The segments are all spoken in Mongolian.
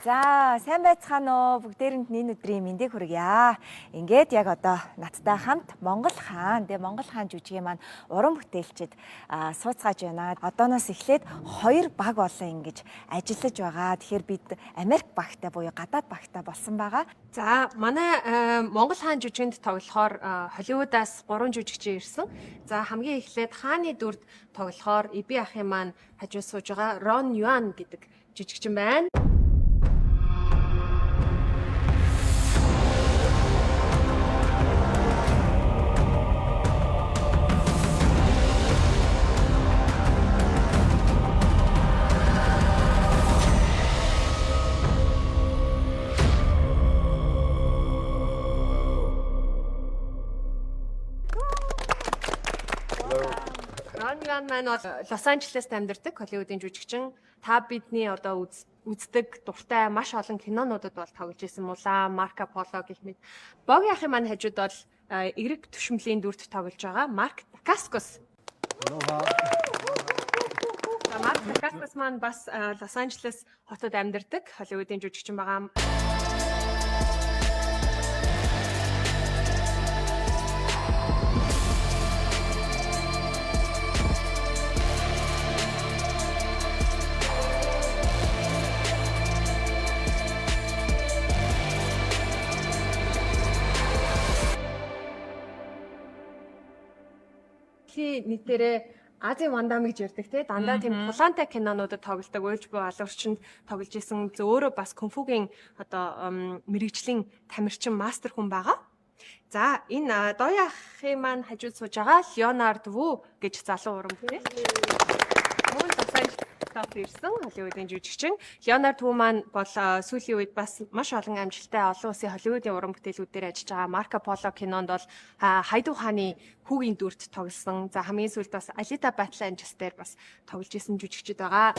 За, сайн байцгаана уу? Бүгдээрэнд энэ өдрийн мэндийг хүргье. Ингээд яг одоо надтай хамт Монгол хаан, тэгээ Монгол хаан жүжигийн маань уран бүтээлчид сууцгааж байна. Одооноос эхлээд хоёр баг олон ингэж ажиллаж байгаа. Тэгэхээр бид Америк багтай буюу гадаад багтай болсон байгаа. За, манай Монгол хаан жүжигэнд тоглохоор Холливуудаас 3 жүжигчин ирсэн. За, хамгийн эхлээд хааны дүрд тоглохоор Иби ахын маань хажуу сууж байгаа Рон Юан гэдэг жүжигчин байна. Рон Юан маань бол Лос Анжелест амьдардаг Холливуудын жүжигчин. Та бидний одоо үздэг дуртай маш олон кинонуудад бол тоглож исэн Мулан, Марко Поло гэх мэт. Боги ахын маань хажууд бол эрэг төшмөлийн дүрд тоглож байгаа Марк Дакаскос. Марк Дакаскос маань бас Лос Анжелес хотод амьдардаг Холливуудын жүжигчин байгаа. Нийтээрээ Азийн Ван Дам гэж ярьдаг те, дандаа тийм тулаантай кинонуудад тоглодог, уйлж буй алуурчинд тоглож исэн, өөрөө бас кунфугийн одоо мэрэгжлийн тамирчин мастер хүн байгаа. За, энэ Доя ахын маань хажууд сууж байгаа Леонард Ву гэж залуу уран бүтээлч. Мөн Лос Анжелесаас ирсэн Холливуудын жүжигчин. Леонард Ву маань бол сүүлийн үед бас маш олон амжилттай олон улсын Холливуудын уран бүтээлүүдээр ажиллаж байгаа. Марко Поло кинонд бол Хайду хааны хүүгийн дүрт тоглосон. За, хамгийн сүүлд бас Alita Battle Angels дээр бас тоглож исэн жүжигчд байгаа.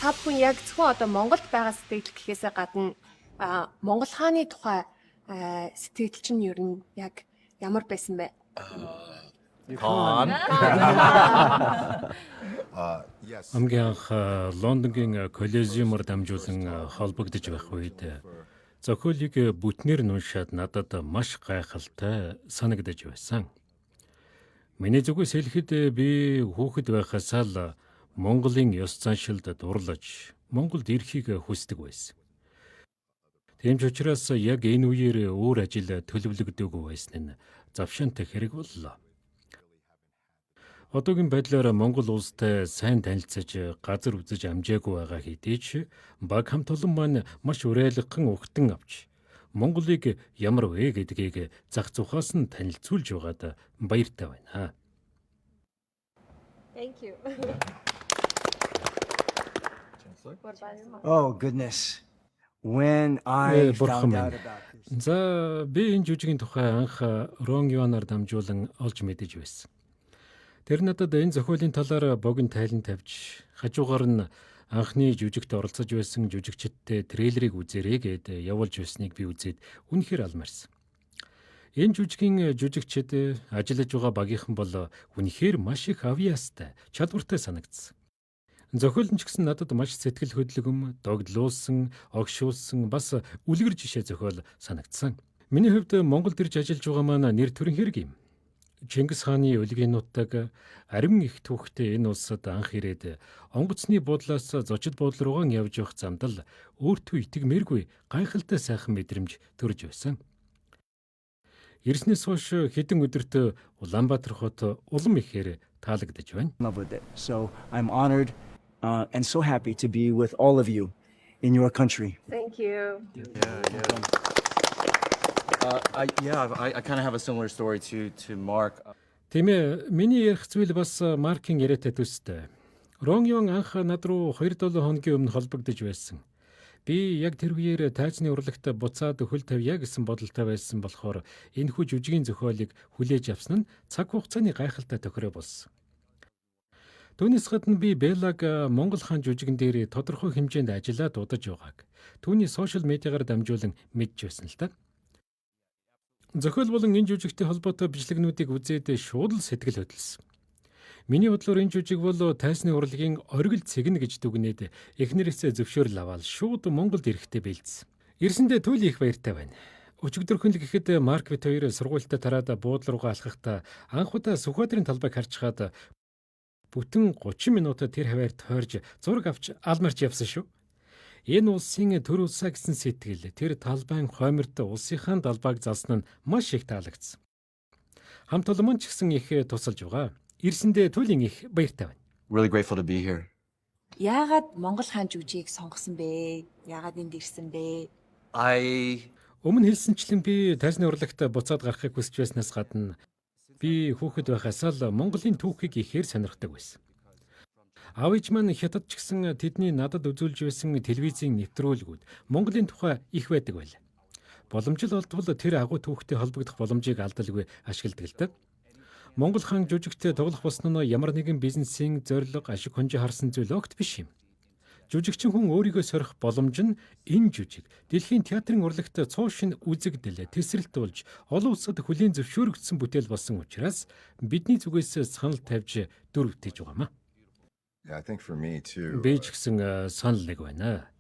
Та бүхэн яг зөвхөн одоо Монголд байгаа сэтгэл гэхээсээ гадна Монгол хааны тухай сэтгэл чинь ер нь яг ямар байсан бэ? Хан. Хамгийн анх Лондонгийн Колизеумор дамжуулан холбогдож байх үед зохиолыг бүтнээр нь уншаад надад маш гайхалтай санагдаж байсан. Миний зүгээс хэлэхэд би хүүхэд байхасаа л Монголын ёс заншилд дурлаж Монголд ирэхийг хүсдэг байсан. Тийм ч учраас яг энэ үеэр өөр ажил төлөвлөгдөөгүй байсан нь завшаантай хэрэг боллоо. Одоогийн байдлаар Монгол улстай сайн танилцаж газар үзэж амжаагүй байгаа хэдий ч баг хамт олон маань маш уриалгахан угтан авч Монголыг ямар вэ гэдгийг зах зухаас нь танилцуулж байгаад баяртай байна. Thank you. Oh goodness. When I Бурхан found out минь. about this. За, би энэ жүжигийн тухай анх Рон Юанаар дамжуулан олж мэдэж байсан. Тэр надад энэ зохиолын талаар богино тайлан тавьж, хажуугаар нь анхны жүжигт оролцож байсан жүжигчидтэй трейлерыг үзээрэй гэд явуулж байсныг би үзээд үнэхээр алмарсан. Энэ жүжигийн жүжигчид ажиллаж байгаа багийнхан бол үнэхээр маш их авьяастай, чадвартай санагдсан. Зохиол нь ч гэсэн надад маш сэтгэл хөдлөм, догдлуулсан, огшуулсан, бас үлгэр жишээ зохиол санагдсан. Миний хувьд Монголд ирж ажиллаж байгаа маань нэр төрийн хэрэг юм. Чингис хааны өлгийн нутаг ариун их түүхтэй энэ улсад анх ирээд онгоцны буудлаас зочид буудлын руугаа явж явах замд л өөртөө итгэмээргүй гайхалтай сайхан мэдрэмж төрж байсан. Ирснээс хойш хэдэн өдөрт Улаанбаатар хот улам ихээр таалагдж байна. Love with it. So I'm honored and so happy to be with all of you in your country. Thank you. Yeah. I kind of have a similar story to Mark. Тийм ээ, миний ярих зүйл бас Маркийн яриатай төстэй. Рон Юан анх над руу 2-7 хоногийн өмнө холбогдож байсан. Би яг тэр үеэр тайзны урлагт буцаад хөл тавья гэсэн бодолтой байсан болохоор энэхүү жүжигийн зохиолыг хүлээж авсан нь цаг хугацааны гайхалтай тохироо болсон. Түүнээс гадна би Белаг Монгол хаан жүжигэн дээр тодорхой хэмжээнд ажиллаад удаж байгааг түүний сошиал медиагаар дамжуулан мэдж байсан л да. Зохиол болон энэ жүжигтэй холбоотой бичлэгнүүдийг үзээд шууд л сэтгэл хөдлөсөн. Миний бодлоор энэ жүжиг бол тайсны урлагийн оргил цэгнэ гэж дүгнээд эхнэрээсээ зөвшөөрөл аваад шууд Монголд ирэхдээ бэлдсэн. Ирсэндээ туйлын их баяртай байна. Өчигдөрхөн л гэхэд Марк бит хоёр сургуультай тараад буудлын руугаа алхахдаа анх удаа Сүхбаатарын талбайг харж хаад бүтэн 30 минут тэр хаваар тойрж зураг авч алмарч явсан шүү. Энэ улсын төр улсаа гэсэн сэтгэл тэр талбайн хойморт улсынхаа далбааг залсан нь маш их таалагдсан. Хамт олон ч гэсэн их тусалж байгаа. Ирсэндээ туйлын их баяртай байна. Really grateful to be here. Яагаад Монгол хаан жүжигийг сонгосон бэ? Яагаад энд ирсэн бэ? I Өмнө хэлсэнчлэн би тайзны урлагт буцаад гарахыг хүсэж байснаас гадна би хүүхэд байхасаа л Монголын түүхийг ихээр сонирхдаг байсан. Аав ээж маань хятад ч гэсэн тэдний надад үзүүлж байсан телевизийн нэвтрүүлгүүд Монголын тухай их байдаг байлаа. Боломжтой болтвол тэр агуу түүхтэй холбогдох боломжийг алдалгүй ашигладаг л дээ. Монгол хаан жүжигт тоглох болсон нь ямар нэгэн бизнесийн зорилго, ашиг хонжоо харсан зүйл огт биш юм. Жүжигчин хүн өөрийгөө сорих боломж нь энэ жүжиг дэлхийн театрын урлагт цуу шинэ үзэгдэл, тэсрэлт болж олон улсад хүлээн зөвшөөрөгдсөн бүтээл болсон учраас бидний зүгээс санал тавьж дүр бүтээж байгаа юм аа. Yeah, I think for me too. Би ч гэсэн санал нэг байна.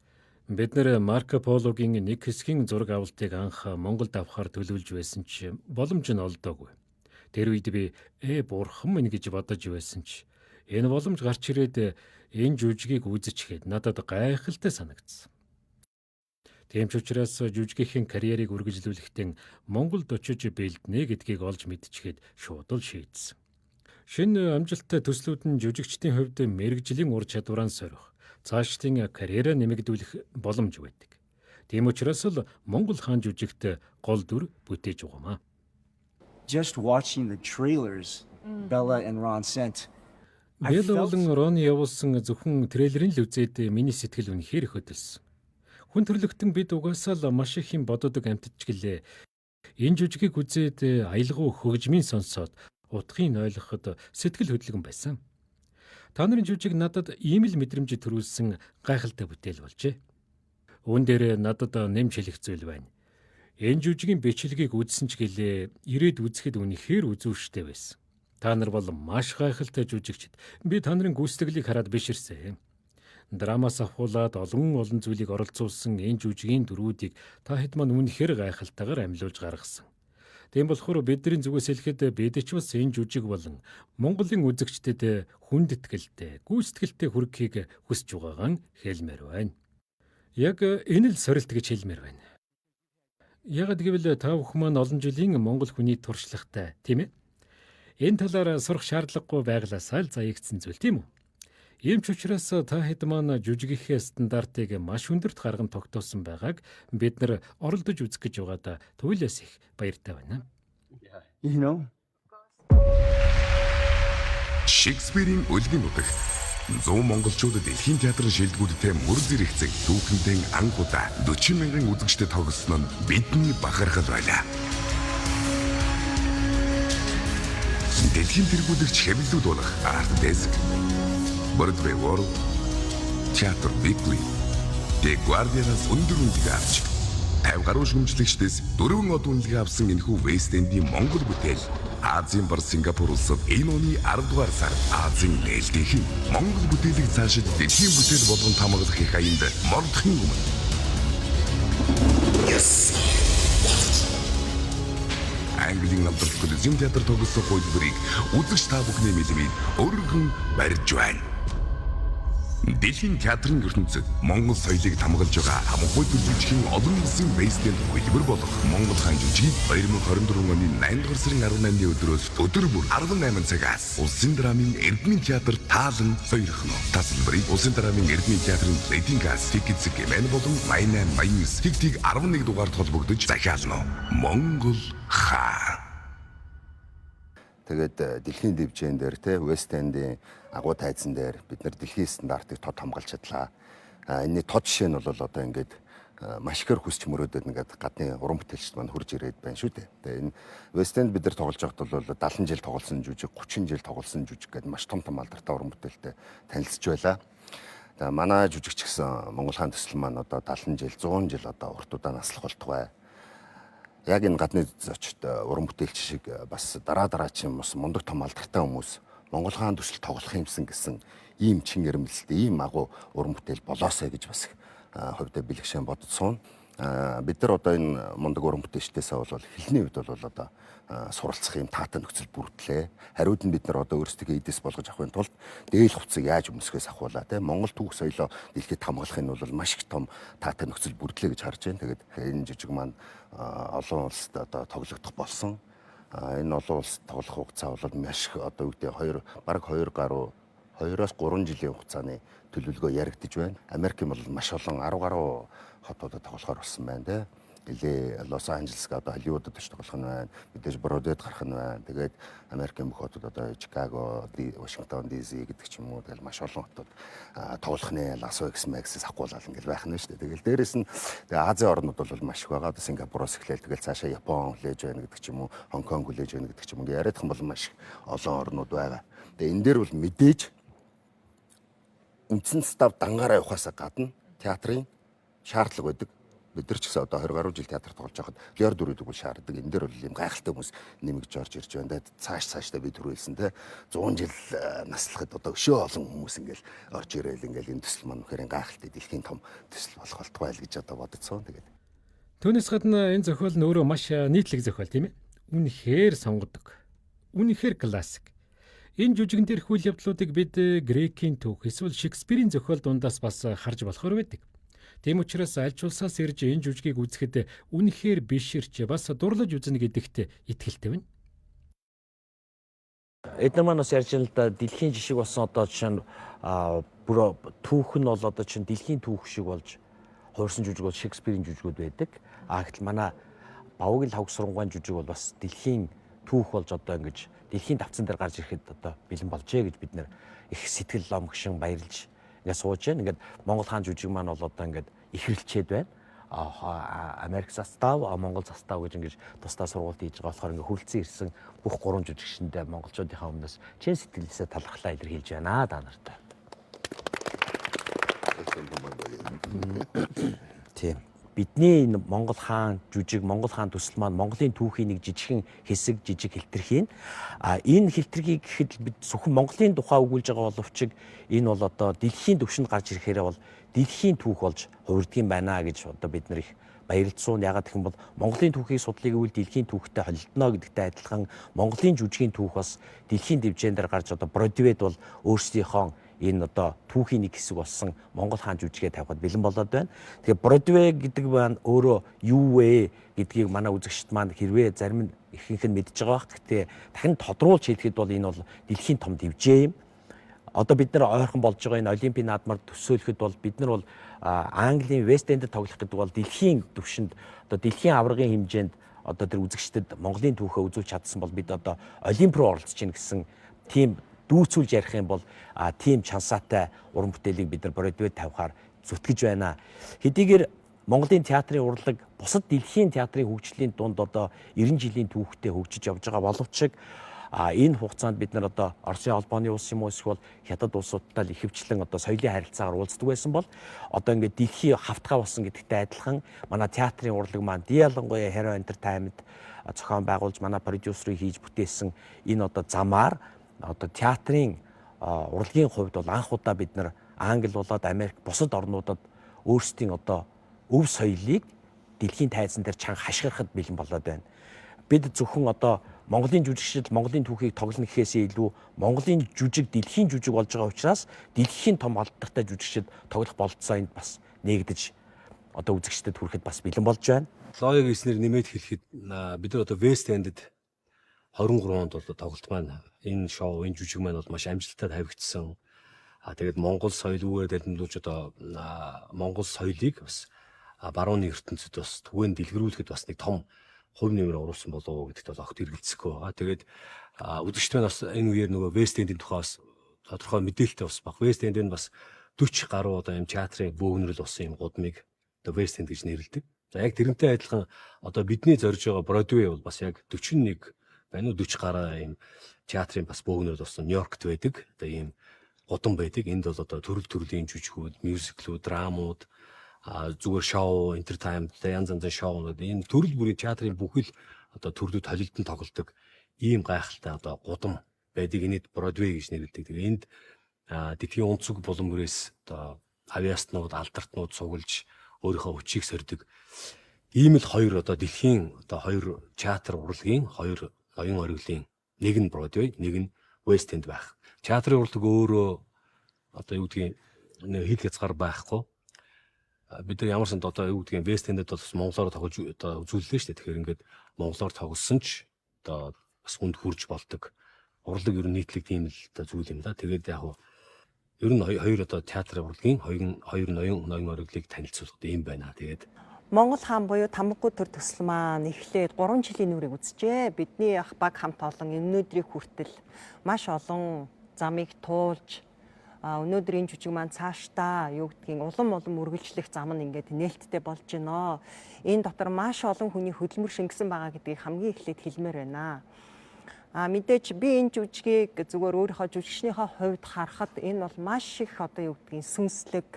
Бид нар Марко Пологийн нэг хэсгийн зураг авалтыг анх Монголд авахар төлөвлөж байсан ч боломж нь олдоогүй. Тэр үед би бурхан минь гэж бодож байсан ч энэ боломж гарч ирээд энэ жүжигийг үзчихээд надад гайхалтай санагдсан. Тийм ч учраас жүжигхийн карьерийг үргэлжлүүлэхдээ Монголд очиж бэлднэ гэдгийг олж мэдчихэд шууд л шийдсэн. Шинэ амжилттай төслүүд нь жүжигчдийн хувьд мэргэжлийн ур чадвараа сорих, цаашдын карьераа нэмэгдүүлэх боломж байдаг. Тийм учраас л Монгол хаан жүжигт гол дүр бүтээж байгаа юм аа. Just watching the trailers Bella and Ron sent, I Белла felt болон Роны явуулсан зөвхөн трейлерыг л үзээд миний сэтгэл үнэхээр их хөдөлсөн. Хүн төрлөختөн бид угаасаа л маш их юм боддог амьтад ч гэлээ. Энэ жүжигийг үзээд аялгау хөгжмийн сонсоод утгыг ойлгоход сэтгэл хөдлөгөн байсан. Та нарын жүжиг надад ийм л мэдрэмж төрүүлсэн гайхалтай бүтээл болжээ. Үүн дээр надад нэмж хэлэх зүйл байна. Энэ жүжигийн бичлэгийг үзсэн ч гэлээ ирээд үзэхэд үнэхээр үзүүштэй байсан. Та нар бол маш гайхалтай жүжигчид. Би та нарын гүйцэтгэлийг хараад биширсэн. Драмаас авхуулаад олон олон зүйлийг оролцуулсан энэ жүжигийн дүрүүдийг та хэд маань үнэхээр гайхалтайгаар амьлуулж гаргасан. Тийм болохоор бидний зүгээс хэлэхэд бид ч бас энэ жүжиг болон Монголын үзэгчдэд хүндэтгэлтэй, гүйцэтгэлтэй хүргэхийг хүсэж байгаагаа хэлмээр байна. Яг энэ л сорилт гэж хэлмээр байна. Яагаад гэвэл та бүхэн маань олон жилийн монгол хүний туршлагатай, тийм ээ? Энэ талаар сурах шаардлагагүй байглаасаа л заягдсан зүйл, тийм үү? Ийм ч учраас та хэд маань жүжигийнхээ стандартыг маш өндөрт гарган тогтоосон байгааг бид нар оролдож үзэх гэж байгаадаа туйлаас их баяртай байна. you know, Шекспирийн Өлгийн нутагт 100 монголчууд дэлхийн театрын шилдэгүүдтэй мөр зэрэгцэн түүхэндээ анх удаа 40 мянган үзэгчдэд тоглосон нь бидний бахархал байлаа. Дэлхийн тэргүүлэгч хэвлэлүүд болох Art Desk, Broadway World, Theatre Weekly, The Guardian-аас өндөр үнэлгээ авч 50 гаруй шүүмжлэгчдээс 4 од үнэлгээ авсан энэхүү West End-ийн Монгол бүтээл Азийн бар Сингапур улсад энэ оны 10 дугаар сар Азийн нээлтийнхэн Монгол бүтээлийг цаашид дэлхийн бүтээл болгон хамгаалах их аянд мордохын өмнө Yes. Английн алдарт Колизеум театр тоглосон хувилбарыг үзэгч та бүхний мэлмид өргөн барьж байна. Дэлхийн театрын ертөнцид Монгол соёлыг хамгаалж байгаа хамгаалт төрлийн олон улсын West End хувилбар болох Монгол хаан жүжигийг 2024 оны 8 дугаар сарын 18-ны өдрөөс өдөр бүр 18 цагаас Улсын драмын Эрдмийн театр таалан сойрхоно. Тасалбарыг Улсын драмын Эрдмийн театрын Лединг газ Tickets гэмэн болон 88 89 тэг тэг 11 дугаард холбогдож захиална. Монгол хаан. Тэгээд дэлхийн дивжин дээр те West End-ийн агуу тайзан дээр бид нар дэлхийн стандартыг тод хамгаалж чадлаа. Энэний тод жишээ нь бол одоо ингээд маш ихээр хүсч мөрөөдөд ингээд гадны уран бүтээлчд маань хурж ирээд байна шүү дээ. Тэгээ энэ West End бид нар тоглож байхад бол 70 жил тоглосон жүжиг, 30 жил тоглосон жүжиг гэдэг маш том том алдартай уран бүтээлтэй танилцж байлаа. Тэгээ манай жүжигч гэсэн Монгол хаан төсөл маань одоо 70 жил, 100 жил одоо урт удаан наслах болтугай. Яг энэ гадны зочид уран бүтээлч шиг бас дараа дараачин бас мундаг том алдартай хүмүүс Монгол хаан төсөл тоглох юмсан гэсэн ийм чин эрмэлзэлтэй, ийм агуу уран бүтээл болоосай гэж бас хувьдаа бэлгшэн бодож суuna. Бид нар одоо энэ мундаг уран бүтээлчдээсээ бол хэлний хувьд бол одоо суралцах юм таатай нөхцөл бүрдлээ. Хариуд нь бид нар одоо өөрсдийнхөө эдис болгож авахын тулд дээл хувцсыг яаж өмсгөөс ахуулаа те Монгол түүх соёлоо дэлхийд хамгаалах нь бол маш их том таатай нөхцөл бүрдлээ гэж харж байна. Тэгээд энэ жижиг маань олон улсад одоо тоглогдох болсон. Энэ олон улсад тоглох хугацаа бол маш их, одоо юу гэдэг, 2 бараг 2 гаруй, 2-оос 3 жилийн хугацааны төлөвлөгөө яригдж байна. Америкийн бол маш олон 10 гаруй хотуудад тоглохоор болсон байна те. LA, Лос Анжелеск, одоо Холливуудад очиж тоглох нь байна. Мэдээж Бродвейд гарах нь байна. Тэгээд Америкийн бүх хотууд, одоо Чикаго, Вашингтон DC гэдэг ч юм уу, тэгэл маш олон хотууд тоглох нэ. Лас Вегас, Мексис авахгуулал ингээл байх нь шүү дээ. Тэгэл дээрэс нь тэгээ Азийн орнууд бол маш их байгаа. Одоо Сингапуроос эхлээл тэгэл цаашаа Япон хүлээж байна гэдэг ч юм уу, Хонконг хүлээж байна гэдэг ч юм уу. Ингээ яриадах юм бол маш их олон орнууд байгаа. Тэгээ энэ дээр бол мэдээж үндсэн состав дангаараа явахаасаа гадна театрын шаардлага байдаг. Бид нар ч гэсэн одоо 20 гаруй жил театр тоглож байхад леор дүрүүдийг бол шаарддаг. Энэ дээр бол ийм гайхалтай хүмүүс нэмэгдэж орж ирж байна. Цааш цаашдаа би түрүү хэлсэн те 100 жил наслахад одоо өшөө олон хүмүүс ингээл орж ирээл ингээл энэ төсөл маань үнэхээр гайхалтай дэлхийн том төсөл болох болтугай л гэж одоо бодсон. Тэгээд Түүнээс гадна энэ зохиол нь өөрөө маш нийтлэг зохиол, тийм ээ. Үнэхээр сонгодог. Үнэхээр классик. Энэ жүжигэн дээрх үйл явдлуудыг бид Грекийн түүх эсвэл Шекспирийн зохиол дундаас бас харж болохоор байдаг. Тийм учраас аль ч улсаас ирж энэ жүжигийг үзэхэд үнэхээр биширч бас дурлаж үзнэ гэдэгт итгэлтэй байна. Эдгээр маань бас ярьж байна л да, дэлхийн жишг болсон, одоо жишээ нь бүр түүх нь бол одоо чинь дэлхийн түүх шиг болж хувирсан жүжиг бол Шекспирийн жүжигүүд байдаг. А гэтэл манай Бавгил хавг сурангуайн жүжиг бол бас дэлхийн түүх болж одоо ингэж дэлхийн давцсан дээр гарч ирэхэд одоо бэлэн болжээ гэж бид нэр их сэтгэл ломгшин баярлж ингээд сууж байна. Ингээд Монгол хаан жүжиг маань бол одоо ингээд ихрэлчээд байна. Америк застав, Монгол застав гэж ингэж тусдаа сургуульд хийж байгаа болохоор ингээд хүрэлцэн ирсэн бүх гурван жүжигчэндээ монголчуудынхаа өмнөөс чин сэтгэлээсээ талархлаа илэрхийлж байна та нартай. Тийм. Бидний энэ Монгол хаан жүжиг, Монгол хаан төсөл маань Монголын түүхийн нэг жижигхэн хэсэг, жижиг хэлтэрхий. А энэ хэлтэрхийг гэхэд бид зөвхөн Монголын тухай өгүүлж байгаа боловч энэ бол одоо дэлхийн түвшинд гарч ирэхээрээ бол дэлхийн түүх болж хувирдаг юм байна гэж одоо бид нар их баярлцсан. Ягаад гэх юм бол Монголын түүхийг судлыг үйл дэлхийн түүхтэй холилдоно гэдэгтэй адилхан Монголын жүжигийн түүх бас дэлхийн дэвжээн дээр гарч одоо Бродвейд бол өөрсдийнхөө энэ одоо түүхийн нэг хэсэг болсон Монгол хаан жүжигээ тавихад бэлэн болоод байна. Тэгэхээр Бродвей гэдэг маань өөрөө юу вэ гэдгийг манай үзэгчд маань хэрвээ зарим нь ихэнх нь мэдж байгаа бах. Гэтэ дахин тодруулж хэлэхэд бол энэ бол дэлхийн том дэвжээ юм. Одоо бид нар ойрхон болж байгаа энэ Олимпийн наадмаар төсөөлөхөд бол бид нар бол Английн Вест Энд тоглох гэдэг бол дэлхийн түвшинд, одоо дэлхийн аваргын хэмжээнд одоо тэр үзэгчдэд Монголын түүхээ үзүүлж чадсан бол бид одоо Олимп руу оролцож гин гэсэн тийм дүүцүүлж ярих юм бол тийм чансаатай уран бүтээлийг бид нар Бродвейд тавихаар зүтгэж байна. Хэдийгээр Монголын театрын урлаг бусад дэлхийн театрын хөгжлийн дунд одоо 90 жилийн түүхтэй хөгжиж явж байгаа боловч энэ хугацаанд бид нар одоо Оросын холбооны улс юм уу эсвэл Хятад улсуудтай л ихэвчлэн одоо соёлын харилцаагаар уулздаг байсан бол одоо ингээд дэлхий хавтгай болсон гэдэгтэй адилхан манай театрын урлаг маань ялангуяа Hero Entertainment зохион байгуулж манай продюсерыг хийж бүтээсэн энэ одоо замаар одоо театрын урлагийн хувьд бол анх удаа бид нар Англи болоод Америк бусад орнуудад өөрсдийн одоо өв соёлыг дэлхийн тайзан дээр чанга хашгирахад бэлэн болоод байна. Бид зөвхөн одоо Монголын жүжигчид Монголын түүхийг тоглоно гэхээсээ илүү Монголын жүжиг дэлхийн жүжиг болж байгаа учраас дэлхийн том алдартай жүжигчид тоглох бололцоо энд бас нээгдэж одоо үзэгчдэд хүрэхэд бас бэлэн болж байна. Лоёг эснэр нэмээд хэлэхэд бид нар одоо West End-д 23 онд бол тоглолт маань энэ шоу, энэ жүжиг маань бол маш амжилттай тавигдсан. А тэгээд Монгол соёл үүгээр дамжуулж одоо Монгол соёлыг бас барууны ертөнцид бас түгээн дэлгэрүүлэхэд бас нэг том хувь нэмэр оруулсан болов уу гэдэгт бол огт эргэлзэхгүй байгаа. Тэгээд үзэгчд маань бас энэ үеэр нөгөө West End-ийн тухай бас тодорхой мэдээлэлтэй бас баг. West End нь бас 40 гаруй одоо юм театрын бөөгнөрөл болсон юм гудмыг одоо West End гэж нэрлэдэг. За яг тэрнтэй адилхан одоо бидний зорж байгаа Бродвей бол бас яг 41 байна уу 40 гаруй юм театрын бас бөөгнөрөл болсон Нью-Йоркт байдаг. Одоо ийм гудам байдаг. Энд бол одоо төрөл төрлийн жүжигүүд, мюзиклүүд, драмууд, Зүгээр шоу, entertainment, янз янзын шоунууд энэ төрөл бүрийн театрын бүхэл одоо төрлүүд холилдон тоглодог ийм гайхалтай одоо гудам байдаг. Энэд Бродвей гэж нэрлэдэг. Тэгээ энд дэлхийн өнцөг булан бүрээс одоо авиастнууд, алдартнууд цуглаж өөрийнхөө хүчийг сордог. Ийм л хоёр одоо дэлхийн одоо хоёр театр урлагийн хоёр ноён ориглын нэг нь Бродвей, нэг нь West End байх. Театрын урлаг өөрөө одоо юу гэдгийг хил хязгаар байхгүй. Бид нар ямар санд одоо юу гэдгийг West End-д бол бас монголоор тоглож одоо үзүүллээ шүү дээ. Тэгэхээр ингээд монголоор тоглосон ч одоо бас хүнд хүрж болдог. Урлаг ер нь нийтлэг тийм л одоо зүйл юм да. Тэгээд яг хуу ер нь хоёр одоо театрын урлагийн хоёр ноён ориглыг танилцуулах юм байна. Тэгээд Монгол хаан буюу Тамгагүй төр төсөл маань эхлээд 3 жилийн нүрийг үзжээ. Бидний ах баг хамт олон өнөөдрийг хүртэл маш олон замыг туулж өнөөдөр энэ жүжиг маань цаашдаа юу гэдгийг улам улам үргэлжлэх зам нь ингээд нээлттэй болж байна. Энэ дотор маш олон хүний хөдөлмөр шингэсэн байгаа гэдгийг хамгийн эхлээд хэлмээр байна. Мэдээж би энэ жүжигийг зүгээр өөрийнхөө жүжигчнийхээ хувьд харахад энэ бол маш их одоо юу гэдгийг сүнслэг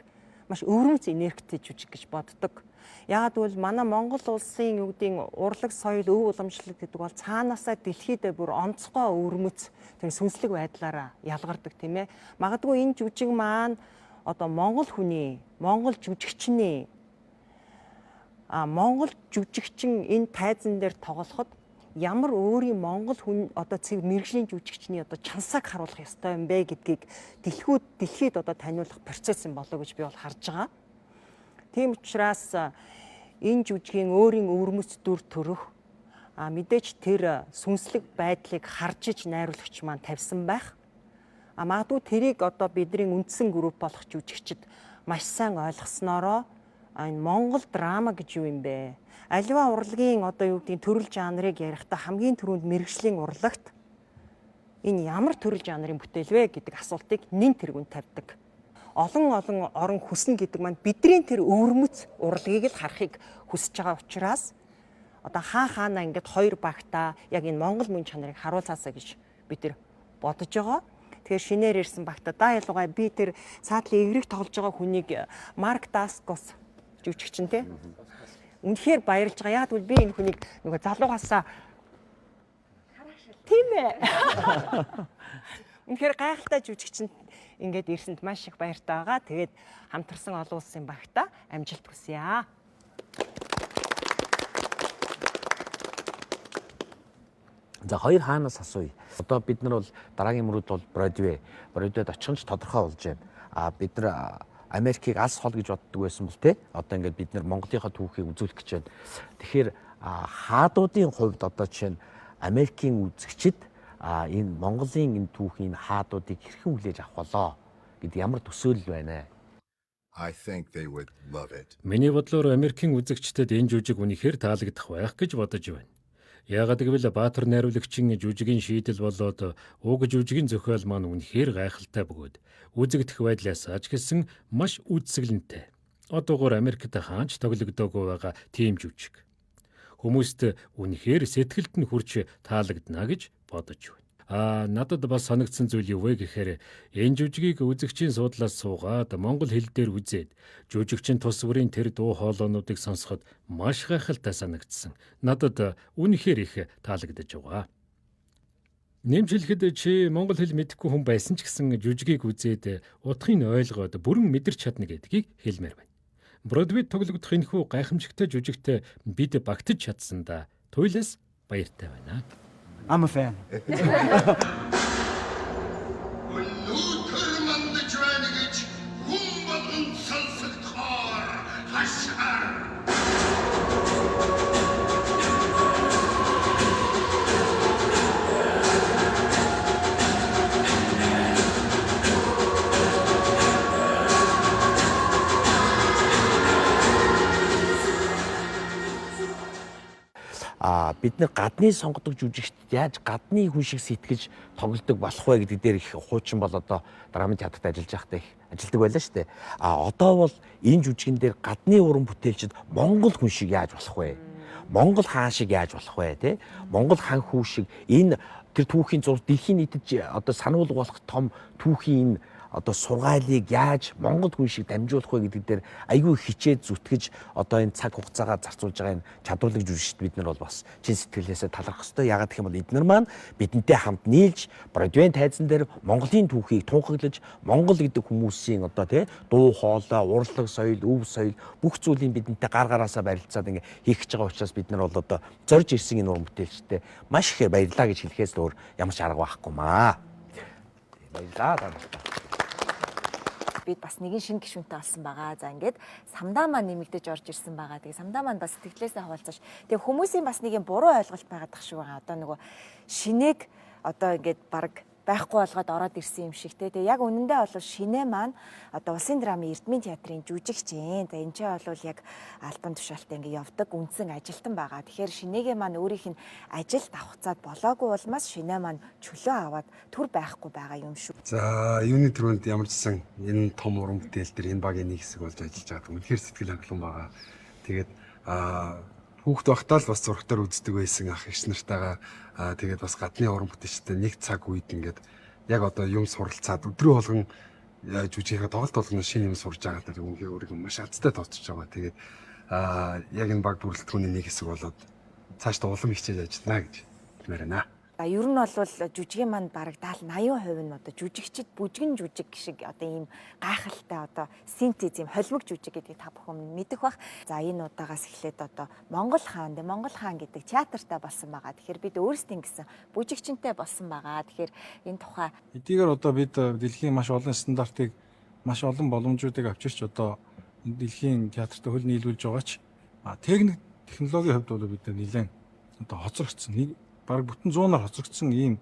маш өвөрмөц энергитэй жүжиг гэж боддог. Яагаад гэвэл манай Монгол улсын юу гэдгийг урлаг соёл өв уламжлалт гэдэг бол цаанаасаа дэлхийд бүр онцгой өвөрмөц тэр сүнслэг байдлаараа ялгардаг, тийм ээ. Магадгүй энэ жүжиг маань одоо монгол хүний, монгол жүжигчний монгол жүжигчин энэ тайзан дээр тоглоход ямар өөрийн монгол хүн одоо цэг мэрэгжлийн жүжигчний одоо чансааг харуулах ёстой юм бэ гэдгийг дэлхийд одоо таниулах процесс юм болоо гэж би бол харж байгаа. Тийм учраас энэ жүжигийн өөрийн өвөрмөц дүр төрөх мэдээж тэр сүнслэг байдлыг харж иж найруулагч маань тавьсан байх. Магадгүй тэрийг одоо бидний үндсэн групп болох жүжигчид маш сайн ойлгосноороо энэ монгол драма гэж юу юм бэ? Аливаа урлагийн одоо юу гэдгийг төрөл жанрыг ярихдаа хамгийн түрүүнд мэрэгжлийн урлагт энэ ямар төрөл жанрын бүтээл вэ гэдэг асуултыг нэн тэргүүнд тавьдаг. Олон олон орон хүснэ гэдэг маань бидний тэр өвөрмөц урлагийг л харахыг хүсэж байгаа учраас одоо хаа хаана ингээд хоёр багтаа яг энэ монгол мөн чанарыг харуулцаасаа гэж бид тэр бодож байгаа. Тэгэхээр шинээр ирсэн багтаа да ялгай би тэр цаатлын эврэг тоглож байгаа хүнийг Марк Даскос жүжигчин те. Үнэхээр баярлж байгаа. Яг гэвэл би энэ хүнийг нөгөө залуугаасаа тийм ээ. Үнэхээр гайхалтай жүжигчин ингээд ирсэнд маш их баяртай байгаа. Тэгээд хамтарсан олон улсын багтаа амжилт хүсье. За хоёр хаанаас асууя. Одоо бид нар бол дараагийн мөрөд бол Бродвей. Бродвейд очих нь ч тодорхой болж байна. А бид нар Америкийг алс хол гэж боддог байсан бол те одоо ингээд бид нар Монголынхаа түүхийг үзүүлэх гэж байна. Тэгэхээр хаадуудын хувьд одоо жишээ нь Америкийн үзэгчид энэ Монголын энэ түүхийн хаадуудыг хэрхэн хүлээж авах болоо гэдэг ямар төсөөлөл байна вэ? I think they would love it. Миний бодлоор Америкийн үзэгчдэд энэ жүжиг үнэхээр таалагдах байх гэж бодож байна. Яагаад гэвэл Баатар найруулагчийн жүжигийн шийдэл болоод уг жүжигийн зохиол маань үнэхээр гайхалтай бөгөөд үзэгдэх байдлаас аж гэсэн маш үзэсгэлэнтэй. Одоогоор Америкт хаанч тоглогдоогүй байгаа тийм жүжиг. Хүмүүст үнэхээр сэтгэлд нь хүрч таалагдана гэж бодож байна. Надад бас санагдсан зүйл юу вэ гэхээр энэ жүжигийг үзэгчийн суудлаас суугаад монгол хэл дээр үзээд жүжигчин тус бүрийн тэр дуу хоолойнуудыг сонсоход маш гайхалтай санагдсан. Надад үнэхээр их таалагдаж байгаа. Нэмж хэлэхэд чи монгол хэл мэдэхгүй хүн байсан ч гэсэн жүжигийг үзээд утгыг ойлгоод бүрэн мэдэрч чадна гэдгийг хэлмээр байна. Бродвейд тоглогдох энэхүү гайхамшигтай жүжигт бид багтаж чадсандаа туйлаас баяртай байна. I'm a fan. Өнөөдөр мандаж байна гэж хүн болгонд сонсогдохоор хашгар. Бид нар гадны сонгодог жүжигчд яаж гадны хүн шиг сэтгэж тоглодог болох вэ гэдэг дээр их хуучин бол одоо драмын театрт ажиллаж байхдаа их ажилладаг байлаа шүү дээ. Одоо бол энэ жүжигэн дээр гадны уран бүтээлчд монгол хүн шиг яаж болох вэ? Монгол хаан шиг яаж болох вэ, тэ? Монгол хаан хүү шиг энэ тэр түүхийн зур дэлхийн нийтэд одоо сануулга болох том түүхийн энэ одоо сургаалыг яаж Монгол хүн шиг дамжуулах вэ гэдэг дээр айгүй хичээд зүтгэж одоо энэ цаг хугацаагаа зарцуулж байгаа энэ чадварлаг жүжигчд бид нар бол бас чин сэтгэлээсээ талархах ёстой. Яагаад гэх юм бол эднэр маань бидэнтэй хамт нийлж Бродвейн тайзан дээр Монголын түүхийг тунхаглаж Монгол гэдэг хүмүүсийн одоо тий дуу хоолой, урлаг соёл, өв соёл бүх зүйлийг бидэнтэй гар гараасаа барилцаад ингээ хийх гэж байгаа учраас бид нар бол одоо зорж ирсэн энэ уран бүтээлчтэй маш ихээр баярлаа гэж хэлэхээс өөр ямар ч арга байхгүй маа. Баярлалаа та нарт. Бид бас нэгэн шинэ гишүүнтэй болсон байгаа. За ингээд самдаа маань нэмэгдэж орж ирсэн байгаа. Тэгээ самдаа маань бас сэтгэлээсээ хаваалцаж. Тэгээ хүмүүсийн бас нэг юм буруу ойлголт байгаад тах шиг байгаа. Одоо нөгөө шинийг одоо ингээд баг байхгүй болгоод ороод ирсэн юм шиг те. Тэгээ яг үнэндээ бол шинэ маань одоо улсын драмын Эрдмийн театрын жүжигч ээ. За энэ ч бол яг албан тушаалтай ингээ явдаг үндсэн ажилтан байгаа. Тэгэхээр шинээгээ маань өөрийнх нь ажил давхцаад болоогүй улмаас шинэ маань чөлөө аваад төр байхгүй байгаа юм шүү. За юуны түрүүнд ямар ч гэсэн энэ том уран бүтээл дээр энэ багийн нэг хэсэг болж ажиллаж байгаад үнэхээр сэтгэл хангалуун байгаа. Тэгээд хүүхд байхдаа л бас зурагтаар үздэг байсан ах эгч нартайгаа тэгээд бас гадны уран бүтээлчтэй нэг цаг үед ингээд яг одоо юм суралцаад өдрөө болгон жүжигийнхээ тоглолт болгоно шинэ юм сурж байгаа гэдэг үнэхээр өөрийгөө маш азтай тооцож байгаа. Тэгээд яг энэ баг бүрэлдэхүүний нэг хэсэг болоод цаашдаа улам хичээж ажиллана гэж хэлмээр байна. За ер нь бол жүжигийн маань бараг 70 80% нь одоо жүжигчд бүжгэн жүжиг шиг одоо ийм гайхалтай одоо синтез юм холимог жүжиг гэдгийг та бүхэн мэдэх бах. За энэ удаагаас эхлээд одоо Монгол хаан Монгол хаан гэдэг театртай болсон байгаа. Тэгэхээр бид өөрсдийн гэсэн бүжигчэнтэй болсон байгаа. Тэгэхээр энэ тухай эдгээр одоо бид дэлхийн маш олон стандартыг маш олон боломжуудыг авчирч одоо дэлхийн театртай хөл нийлүүлж байгаа ч техник технологийн хувьд бол бид нэлээд одоо хоцрогдсон. Нэг бараг бүтэн 100-аар хоцрогдсон ийм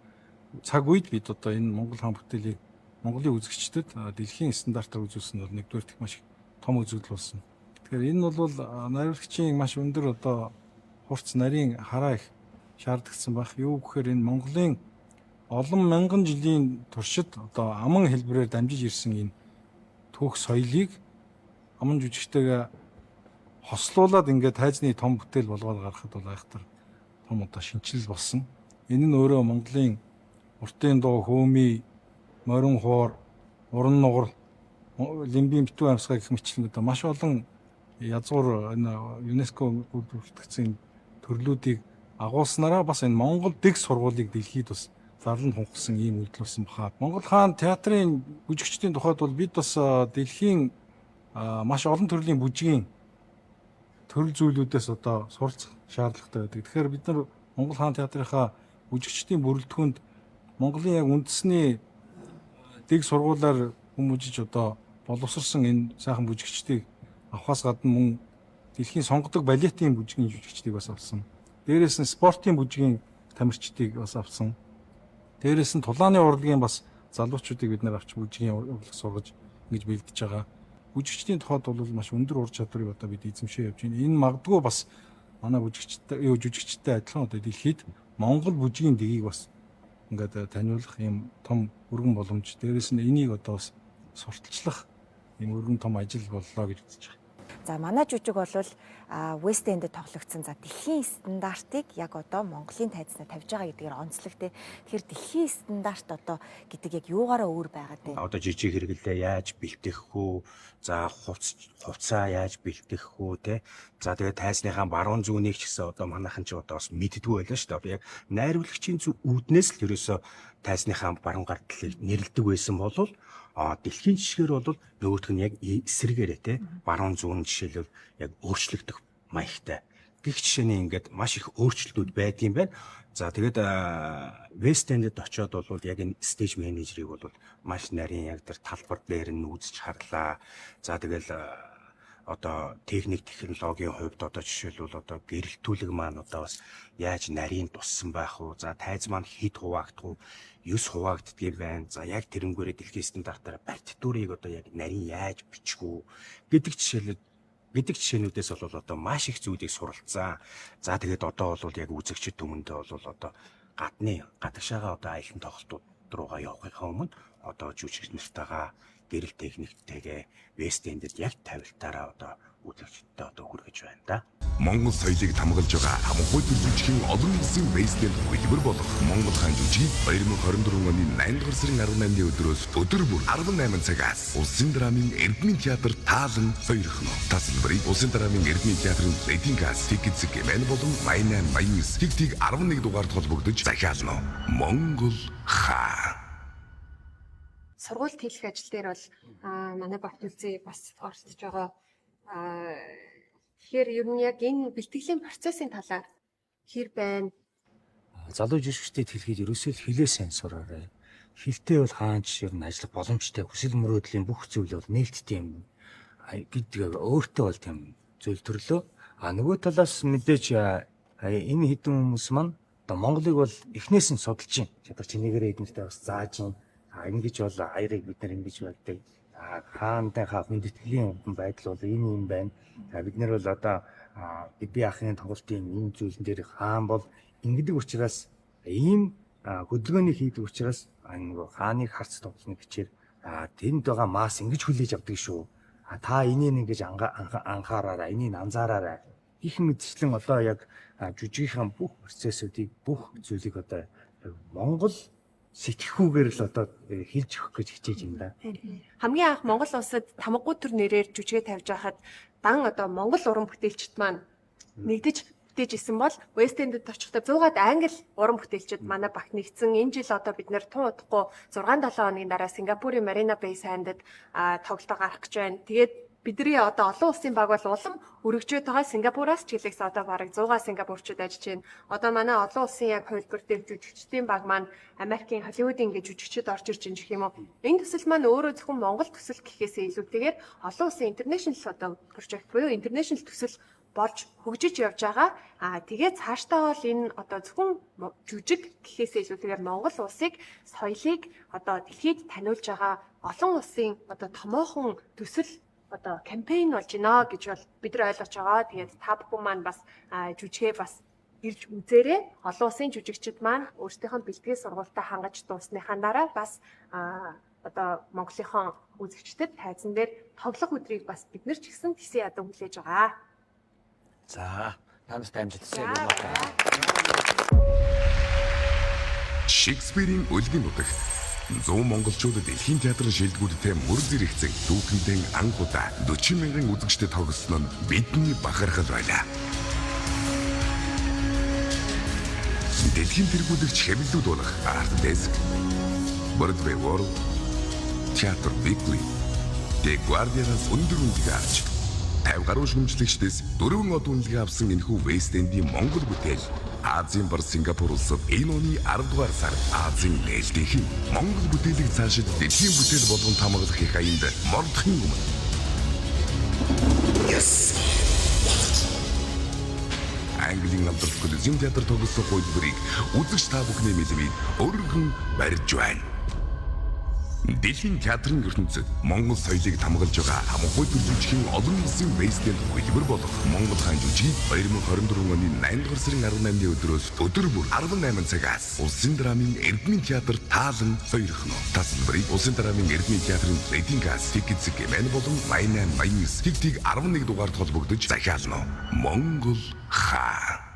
цаг үед бид одоо энэ Монгол хаан бүтээлийг Монголын үзэгчдэд дэлхийн стандартаар үзүүлсэн бол нэгдүгээр их маш том үзэгдэл болсон. Тэгэхээр энэ бол нариулагчийн маш өндөр одоо хурц нарийн хараа их шаардлагатай байх. Юу гэхээр энэ Монголын олон мянган жилийн туршид одоо аман хэлбэрээр дамжиж ирсэн энэ түүх соёлыг аман жүжигчтэйгээ хослуулад ингээд тайзны том бүтээл болгоод гаргахад бол айхтар том одоо шинэчлэл болсон. Энэ нь өөрөө Монголын уртын дуу, хөөмий, морин хуур, уран нугар, лимбийн битүү амьсгаа гэх мэтчлэн одоо маш олон язгуур энэ ЮНЕСКО бүртгэгдсэн төрлүүдийг агуулснараа бас энэ Монгол дэг сургуулийг дэлхийд бас зарлан хунхсан ийм үйлдэл болсон баха. Монгол хаан театрын бүжигчдийн тухайд бол бид бас дэлхийн маш олон төрлийн бүжгийн төрөл зүйлүүдээс одоо суралцах шаардлагатай байдаг. Тэгэхээр бид нар Монгол хаан театрынхаа бүжигчдийн бүрэлдэхүүнд Монголын яг үндэсний дэг сургуулиар хүмүүжиж одоо боловсрсон энэ сайхан бүжигчдийг авахаас гадна мөн дэлхийн сонгодог балетын бүжгийн жүжигчдийг бас авсан. Дээрээс нь спортын бүжгийн тамирчдыг бас авсан. Дээрээс нь тулааны урлагийн бас залуучуудыг бид нар авч бүжгийн урлаг сургаж ингэж бэлдэж байгаа. Бүжигчдийн тухайд бол маш өндөр ур чадварыг одоо бид эзэмшээ явж байна. Энэ магадгүй бас манай бүжигчтэй жүжигчтэй адилхан одоо дэлхийд Монгол бүжгийн дэгийг бас ингээд таниулах юм том өргөн боломж. Дээрээс нь энийг одоо бас сурталчлах юм өргөн том ажил боллоо гэж үзэж байгаа. За манай жүжиг бол West End-д тоглогдсон за дэлхийн стандартыг яг одоо Монголын тайзнаа тавьж байгаа гэдгээр онцлог те. Тэгэхээр дэлхийн стандарт одоо гэдэг яг юугаараа өөр байгаад байна? Одоо жижиг хэрэглээ яаж бэлтгэх үү? За хувцаа яаж бэлтгэх үү те? За тэгээ тайзныхаа баруун зүүнийг ч гэсэн одоо манайхан ч одоо бас мэддэггүй байлаа шүү дээ. Одоо яг найруулагчийн зүг үүднээс л ерөөсөө тайзныхаа баруун гар талыг нэрлэдэг байсан бол дэлхийн жишгээр бол нөгөөх нь яг эсрэгээрээ те баруун зүүн жишээлбэл яг өөрчлөгдөх маягтай. Гэх жишээний ингээд маш их өөрчлөлтүүд байдгийн байна. За тэгээд West End-д очиод бол яг энэ stage manager-ыг бол маш нарийн яг тэр талбар дээр нь үзэж харлаа. За тэгэл одоо техник технологийн хувьд одоо жишээлбэл одоо гэрэлтүүлэг маань одоо бас яаж нарийн туссан байх уу? За тайз маань хэд хуваагдах уу? 9 хуваагддгийг байна. За яг тэрнгүүрээ дэлхийн стандартаар партитурыг одоо яг нарийн яаж бичих үү гэдэг жишээлбэл гэдэг жишээнүүдээс бол одоо маш их зүйлийг суралцсан. За тэгээд одоо бол яг үзэгчид түмэндээ бол одоо гадны гадагшаага одоо аялан тоглолтууд руугаа явахынхаа өмнө одоо жүжигч нартайгаа гэрэл техниктэйгээ West End-д яг тавилтаараа одоо үзэгчдэд одоо хүргэж байна да. Монгол соёлыг тамгалж байгаа хамгагүй төр жүжигийн олон улсын West End хувилбар болох Монгол хаан жүжигийг 2024 оны 8 дугаар сарын 18-ны өдрөөс өдөр бүр 18 цагаас Улсын драмын Эрдмийн театр таалан сойрхно. Тасалбарыг Улсын драмын Эрдмийн театрын рейтинг касс Tickets гэмэн болон 88 89 тэг тэг 11 дугаард холбогдож захиална. Монгол хаан. Сургуульд хэлэх ажил дээр бол манай багт үлзий бас оролцож байгаа. Тэгэхээр ер нь яг энэ бэлтгэлийн процессын талаар хэр байна? Залуу жишгчдэд хэлэхэд ерөөсөө л хилээ сайн сураарай. Хилтэй бол хаанч ер нь ажиллах боломжтой, хүсэл мөрөөдлийн бүх зүйл бол нээлттэй юм гэдэг өөртөө бол тийм зүйл төрлөө. А нөгөө талаас мэдээж энэ хэдэн хүмүүс маань одоо Монголыг бол эхнээс нь судалж байна. Чадвар чинээгээр эднэртэй бас зааж байна. Ингэж бол аярыг бид нар ингэж байдаг. Хаантайхаа хүндэтгэлийн байдал бол энэ юм байна. Бид нар бол одоо би ахын тоглолтын энэ зүйлэн дээр хаан бол ингэдэг учраас ийм хөдөлгөөний хийдэг учраас нөгөө хааныг харц тоглоно гэчээр тэнд байгаа масс ингэж хүлээж авдаг шүү. Та энийг ингэж анхаараарай, энийг анзаараарай. Их мэтчлэн одоо яг жүжигийнхэн бүх процессуудыг, бүх зүйлийг одоо Монгол сэтгэхүүгээр л одоо хэлж өгөх гэж хичээж юм да. Хамгийн анх Монгол улсад тамгагүй төр нэрээр жүжигээ тавьж байхад дан одоо Монгол уран бүтээлчд маань нэгдэж бүтээж исэн бол West End-д очихдоо 100-аад англи уран бүтээлчд манай багт нэгдсэн. Энэ жил одоо бид нэр тун удахгүй 6-7 хоногийн дараа Сингапурын Marina Bay Sand-д тоглолтоо гарах гэж байна. Тэгээд бидний одоо олон улсын баг бол улам өргөжөөд байгаа. Сингапураас ч гэлээс одоо бараг 100 сингапурчууд ажиллаж байна. Одоо манай олон улсын яг хувилбар дээр жүжигчдийн баг маань Америкийн Холливуудын ингэ жүжигчд орж ирж байгаа юм уу. Энэ төсөл маань өөрөө зөвхөн Монгол төсөл гэхээсээ илүүтэйгээр олон улсын international одоо project буюу international төсөл болж хөгжиж явж байгаа. Аа тэгээд цаашдаа бол энэ одоо зөвхөн жүжиг гэхээсээ илүүтэйгээр Монгол улсыг, соёлыг одоо дэлхийд таниулж байгаа олон улсын одоо томоохон төсөл одоо кампайн болж байна гэж бол бид нар ойлгож байгаа. Тэгээд та бүхэн маань бас жүжигээ бас ирж үзээрэй. Олон улсын жүжигчид маань өөрсдийнхөө бэлтгэл сургуультаа хангаж дуусныхаа дараа бас одоо Монголынхон үзэгчдэд тайзан дээр тоглох өдрийг бас бид нар ч гэсэн тэсэн ядан хүлээж байгаа. За, та нарт амжилт хүсье. Шекспирийн Өлгийн нутагт 100 монголчууд дэлхийн театрын шилдэгүүдтэй мөр зэрэгцэн түүхэндээ анх удаа 40 мянган үзэгчдэд тогссон нь бидний бахархал байлаа. Дэлхийн тэргүүлэгч хэвлэлүүд болох Art Desk, Broadway World, Theatre Weekly, The Guardian-аас өндөр үнэлгээ авч 50 гаруй шүүмжлэгчдээс 4 од үнэлгээ авсан энэхүү West End-ийн Монгол бүтээл Азийн бар Сингапур улсад энэ оны 10 дугаар сард Азийн нээлтийн Монгол бүтээлийг цаашид дэлхийн бүтээл болгон хамгаалах их аянд мордохын өмнө. Yes. Английн алдарт Колизеум театр тоглосон хувилбарыг үзэгч та бүхний мэлмид өргөн барьж байна. Дэлхийн театрын ертөнцид Монгол соёлыг тамгалж байгаа хамгагүй төр жүжигийн олон улсын West End хувилбар болох Монгол хаан жүжигийг 2024 оны 8 дугаар сарын 18-ны өдрөөс өдөр бүр 18 цагаас Улсын драмын Эрдмийн театр таалан сойрхно. Тасалбарыг Улсын драмын Эрдмийн театрын рейтинг касс Tickets гэмэн болон 88 89 тэг тэг 11 дугаард холбогдож захиална. Монгол хаан.